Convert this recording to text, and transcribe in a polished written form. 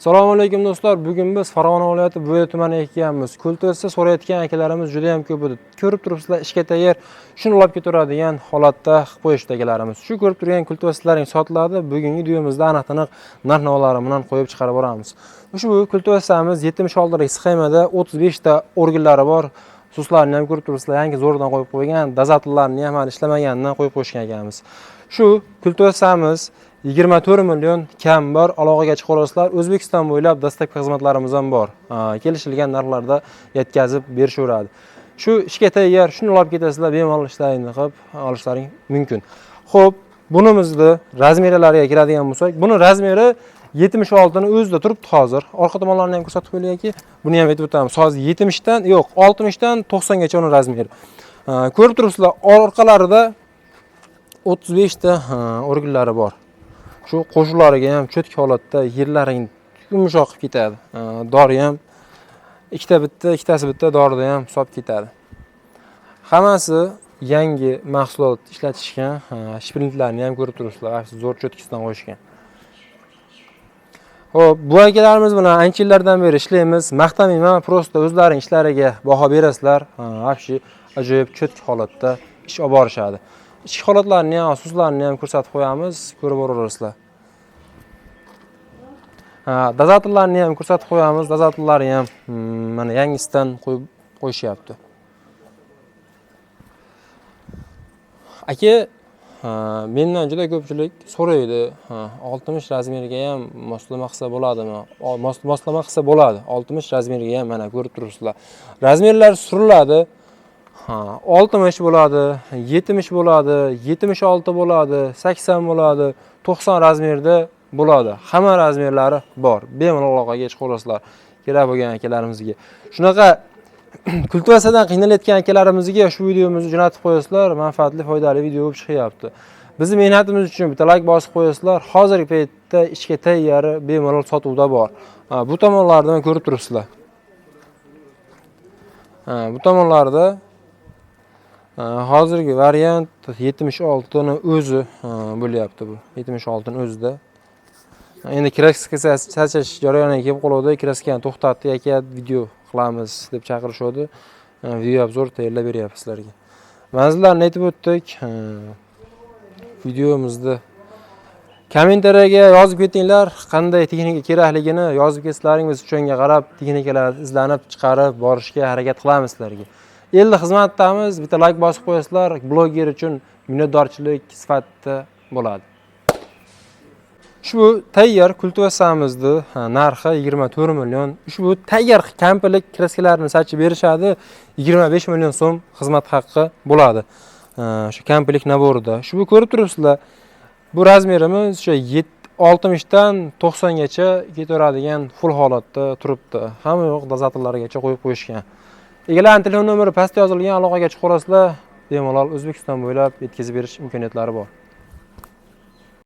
Assalomu alaykum do'stlar. Bugun biz Farg'ona viloyati Bo'ya tumaniga kelganmiz. Kultuvasi so'rayotgan akalarimiz juda ham ko'p edi. Ko'rib turibsizlar, ishga tayyor, shuni olib ketaveradigan holatda qilib qo'yishdi akalarimiz. Shu ko'rib turgan kultuvasilaring sotiladi. Bugungi videomizda aniq-taniq narx-navolari bilan qo'yib chiqarib boramiz. Ushbu kultuvasimiz 76 lik sxemada 35 ta organlari bor. Suslarni ham ko'rib turibsizlar, yangi zo'rdan qo'yib qo'ygan, dozatorlarni ham hali ishlamaganidan qo'yib qo'yishgan ekanmiz. Shu kultuvasimiz 24 million kam bor, aloqaga chiqarasizlar. O'zbekiston bo'ylab dastlabki xizmatlarimiz ham bor. Kelishilgan narxlarda yetkazib berishaveradi. Shu ishga tayyor, shuni olib ketasizlar, bemalol ishlaringni qilib olishlaring mumkin. Xo'p, bunimizni razmerlariga kiradigan bo'lsak, buni razmeri 76 ni o'zida turibdi hozir. Orqa tomonlarini ham ko'rsatib qo'yaylikki, buni ham aytib o'tamiz. Hozir 70 dan, yo'q, 60 dan 90 gacha uni razmeri. Ko'rib turibsizlar, orqalarida 35 ta organlari bor. Shu qo'shuqlariga ham cho'tk holatda yerlaring yumshoq qilib ketadi. Dori ham ikkita bitta, ikkitasi bitta dorida ham hisob ketadi. Hammasi yangi mahsulot ishlatishgan, shprintlarni ham ko'rib turibsizlar, zo'r cho'tkisidan qo'yishgan. Xo'p, bu akalarimiz bilan ancha yillardan beri ishlaymiz. Maqtamayman, prosta o'zlaring ishlariga baho berasizlar. Вообще ajoyib cho'tk holatda ish olib borishadi. Ichki holatlarini ham, so'zlarini ham ko'rsatib qo'yamiz, ko'rib boraverasizlar. Dozatorlarni ham ko'rsatib qo'yamiz. Dozatorlari ham mana yangisidan qo'yib qo'yishyapti. Aka, mendan juda ko'pchilik so'raydi, 60 razmeriga ham moslama qilsa bo'ladimi? Moslama qilsa bo'ladi. 60 razmeriga ham mana ko'rib turibsizlar. Razmerlar suriladi. 60 bo'ladi, 70 bo'ladi, 76 bo'ladi, 80 bo'ladi, 90 razmerda bo'ladi. Hamma razmerlari bor. Bemalol aloqaga chiqaverasizlar kerak bo'lgan akalarimizga. Shunaqa kultivatsiyadan qiynalayotgan akalarimizga shu videomizni jo'natib qo'yasizlar, manfaatli, foydali video bo'lib chiqyapti. Bizning mehnatimiz uchun bitta like bosib qo'yasizlar. Hozirgi paytda ishga tayyori bemalol sotuvda bor. Bu tomonlarni mana ko'rib turibsizlar. Bu tomonlarda hozirgi variant 76 ni o'zi bo'lyapti bu. 76 ni o'zida. Endi kraska sachish jarayoniga kelib qoldi, kraskani to'xtatdi, aka video qilamiz deb chaqirishdi. Video obzor tayyorlab beryapmiz sizlarga. Manzillarni aytib o'tdik. Videomizni kommentariyaga yozib ketinglar, qanday texnika kerakligini yozib ketslaring, biz o'shanga qarab texnikalarni izlanib chiqarib borishga harakat qilamiz sizlarga. Endi xizmatdamiz, bitta like bosib qo'yasizlar, bloger uchun minnatdorchilik sifatida bo'ladi. Ushbu tayyor kultivasamizni narxi 24 million. Ushbu tayyor komplekt kraskalarni sachib berishadi, 25 million so'm xizmat haqqi bo'ladi. Shu komplekt naborida. Ushbu ko'rib turibsizlar, bu razmerimiz o'sha 60 dan 90 gacha ketaveradigan full holatda turibdi. Hamma yo'q dozatorlargacha qo'yib qo'yishgan. Egalarning telefon nomeri pastda yozilgan, aloqaga chiqaverasizlar, bemalol O'zbekiston bo'ylab yetkazib berish imkoniyatlari bor.